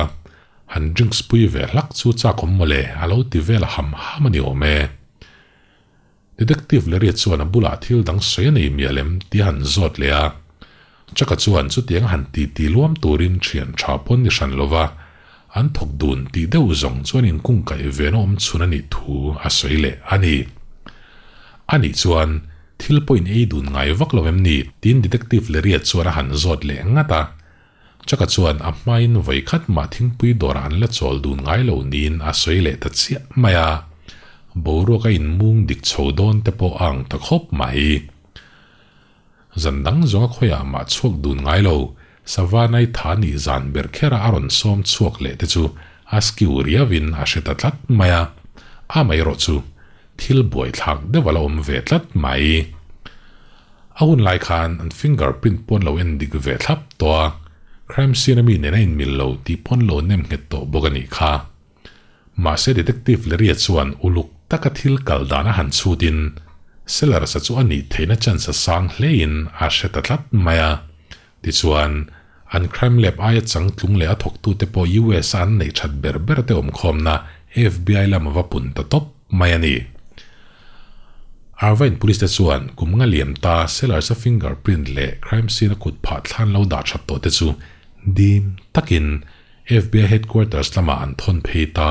[SPEAKER 1] Han drinks pui ve hlak chu chak awm mawle a lo ti vel ham ham a ni awm e. Detective Larry chuan a bulah thil dang sawi a nei miah lem tih a han zawt leh a. Chuck-a chuan chutiang a han titi luam turin thian tha pawn ni hran lova an thawk dun tih deuh zawng chuan inkungkaih ven a awm chhun a nih thu a sawi leh a ni. Anih chuan thil pawh in ei dun ngai vak lo em ni? tiin Detective Larry-a chuan a han zawt leh ngat a. Chuck-a chuan a hmain vawi khat mah thingpui dawrah an la chawl dun ngai lo niin a sawi leh ta chiah mai a, boruak a inmung dik chho dawn te pawh a ang ta khawp mai. Zan dang zawnga khawiah mah chhuak dun ngai lo, Savannah-i tha nih zan ber khera a rawn sawm chhuak leh te chu a skiu riauin a hre ta tlat mai a, amaherawh chu thil buaithlak deuh a la awm ve tlat mai. A hun lai khan an finger print pawn lo en dik ve thlap tawh a, crime scene a mi nen a inmil lo tih pawn lo nem nghet tawh bawk a nih kha. Mahse Detective Leria chuan uluk taka thil kal dan a han chhutin Sellers-a chu a nih theihna chance a sang hlein a hre ta tlat mai a. Tichuan, an crime lab aia changtlung leh a thawktute pawh US-a an neih that ber ber te awmkhawmna FBI lam a va pun ta tawp mai a ni. Irvine Police te chuan kum nga liam ta Sellers-a fingerprint leh crime scene-a kut phah thlan lo dah that tawh te chu dim takin FBI headquarters lamah an thawn phei ta.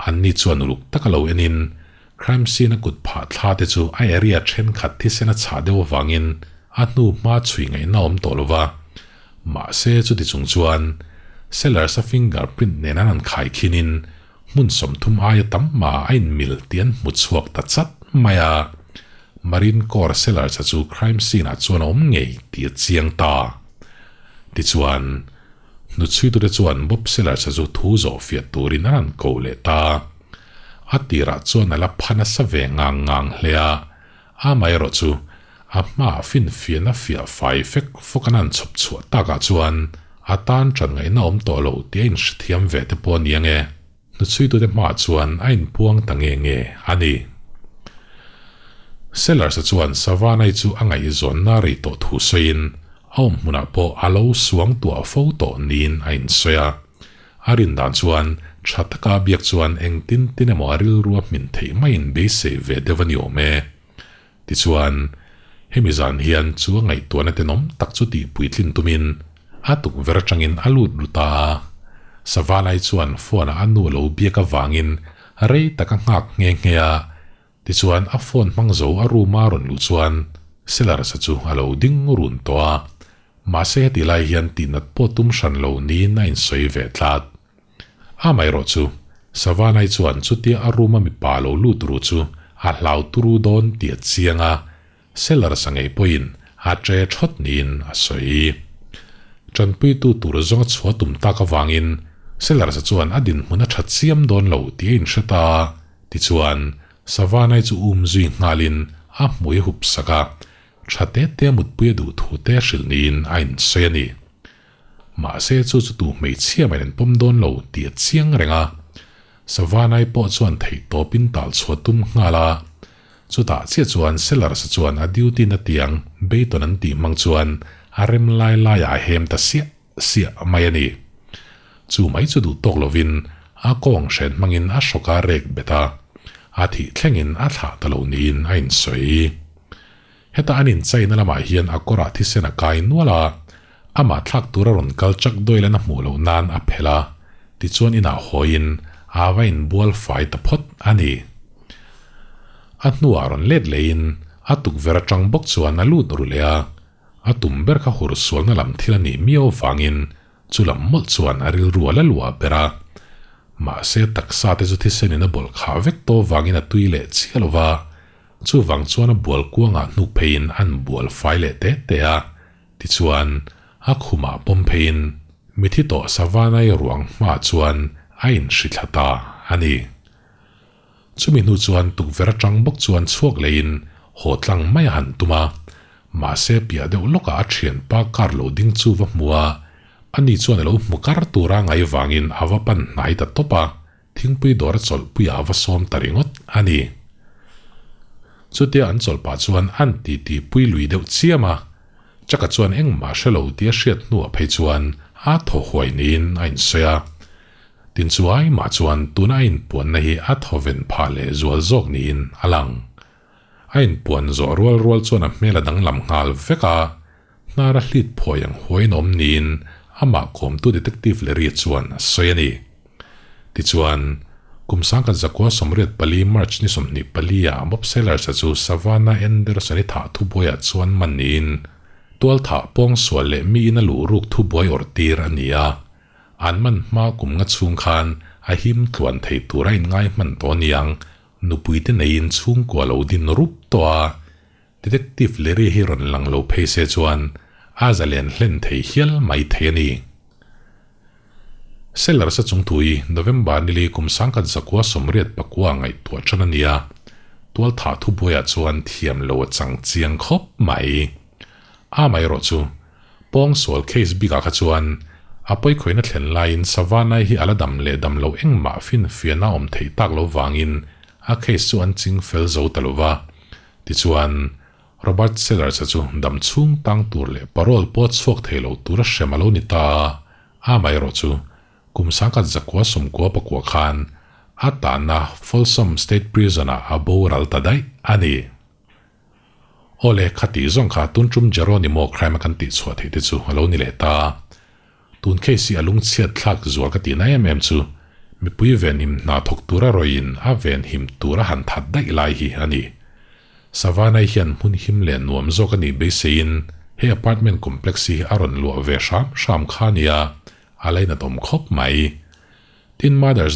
[SPEAKER 1] Anni chuan uluk taka lo enin Crime scene a kut phah thla te chu a area thenkhat thisen a chhah deuh avangin a hnu hma chhui ngaihna awm tawh lo va. Mahse chuti chung chuan Sellers-a fingerprint nen an han khai khinin hmun 30 aia tam mah a inmil tih an hmu chhuak ta chat mai a. Marine Corps Sellers-a chu crime scene ah chuan a awm ngei tih a chiang ta. Tichuan, hnuchhuitute chuan Bob Sellers-a chu thu zawh fiah turin an han ko leh ta. A tirah chuan a la pha nasa ve ngang ngang hle a. Amaherawhchu, a hmaah finfiahna fiah fai fek fawk an han chhawp chhuah takah chuan a tan ṭan ngaihna awm tawh lo tih a inhrethiam ve te pawh a ni ange. Hnuchhuitute hmaah chuan a inpuang ta nge nge a ni. Sellers-a chuan Savannah-i chu a ngaihzawnna rei tawh thu sawiin a awm hmunah pawh a lo suang tuah fo tawh niin a insawi a. A rin dan chuan tha taka a biak chuan engtin tin emaw a rilru a hmin theih maiin beisei ve deuh a ni awm e. Tichuan, hemi zan hian chu a ngaihtuahna tenawm tak chu tihpuitlin tumin a tukverh atangin a lut ru ta a. Savanai chuan phone-ah a nu a lo biak avangin rei tak a nghak nghe nghe a. Tichuan, a phone hmang zo a room-a rawn luh chuan Sellars-a chu a lo ding run tawh a. Mahse heti lai hian tihnat pawh tum hran lo niin a insawi ve tlat. Amaherawh chu, Savanai chuan chutia a room-a mipa lo lut ru chu a hlau turu dawn tih a chiang a, Sellars-a ngei pawhin a che thawt niin a sawi. Tanpuitu tur zawng a chhuah tum tak avangin Sellars-a chuan a dinhmun a that chiam dawn lo tih a inhre ta a, tichuan Savanai chu um zui nghalin a hmui a hup sak a, tha te te a mutpui a duh thu te hrilh niin a insawi a ni. Mahse chu chu tu hmeichhia mai an pawm dawn lo tih a chiang reng a, Savanai pawh chuan theih tawpin tal chhuah tum nghal a. Chutah chiah chuan Sellers-a chuan a duty na tiang Bayton an tih hmang chuan a rem lai laiah a hem ta siah siah mai a ni. Chu mai chu duh tawk lovin a kawng hren hmangin a hrawk a rek bet a, a thih thlengin a thlah ta lo niin a insawi. Heta an inchaina lamah hian a kawrah thisen a kai nual a, amah thlak tura rawn kal chak dawilan a hmuh loh nan a phelh a, tichuan inah hawiin a va inbual fai ta phawt a ni. A hnuah rawn let lehin a tukverh atang bawk chuan a lut ru leh a, a tum ber kha hur sualna lam thil a nih miau avangin chu lam mawlh chuan a rilru a la luah ber a. Mahse taksa te chu thisenin a bawlh khah vek tawh avangin a tui leh chiah lo va, Chuvang chuan a bual kuangah hnuk pheiin an bual fai leh te te a, tichuan a khumah pawm pheiin mithi tawh Savanai ruang hmaah chuan a inhri thla ta a ni. Chumi hnu chuan tukverh atang bawk chuan chhuak leiin haw tlang mai a han tum a, mahse piah deuh lawkah a thianpa car lo ding chu va hmu a, ani chuan a lo hmu kar tura ngai vangin a va pan hnai ta tawp a. Thingpui dawr a chawlhpuiah a va sawm ta ringawt a ni. Chutia an chawlh pah chuan an titi pui lui deuh chiam a, Chaka chuan engmah hre lo tih a hriat hnuah phei chuan a thaw huai niin a insawi a. Tin chu aimah chuan tuna a inpuanna hi a thaw ven phah leh zual zawk niin a lang. A inpuan zawh rual rual chuan a hmel a danglam nghal vek a, Hnar a hlit phawi ang huaiin awm niin amah kawmtu Detective Larry chuan a sawi a ni. Tichuan, kum 1984 March ni 24 ah Bob Sellers-a chu Savannah Anderson-i thah thubuaiah chuan man niin tualthah pawngsual leh miin a luh ruk thubuai awrh tir a ni a. An man hma kum nga chhung khan a him tluan thei tur a inngai hman tawh aniang, nupuite neiin chhungkua lo din rup tawh a. Detective Larry hi rawn lang lo phei se chuan a zalen hlen thei hial mai thei a ni. Sellers-a chungthui November nili kum 1989 ngaihtuah tan a ni a, tualthah thubuaiah chuan thiam lo a chang chiang khawp mai. Amaherawh chu, pawngsual case bikah kha chuan a pawikhawihna thlen laiin Savannah hi a la dam leh dam lo engmah finfiahna awm theih tak lo vangin a case chu an ching fel zo ta lo va. Tichuan, Robert Sellers-a chu dam chhung tang tur leh parole pawh chhuak thei lo tura hrem a lo ni ta a, amaherawh chu kum 1999 khan a tahna Folsom State Prison-ah a boral ta daih a ni. Awle, khati zawng kha tun tum Geronimo crime a kan tihchhuah theih te chu a lo ni leh ta. Tun case hi a lungchhiat thlak zual ka tihna em em chu mipui venhim hna thawk tura rawiin a venhim tura han that daih lai hi a ni. Savanai hian hmun him leh nuam zawk a nih beiseiin he apartment complex hi a rawn luah ve hram hram kha a nia, a lainat awm khawp mai. Tin Mother's.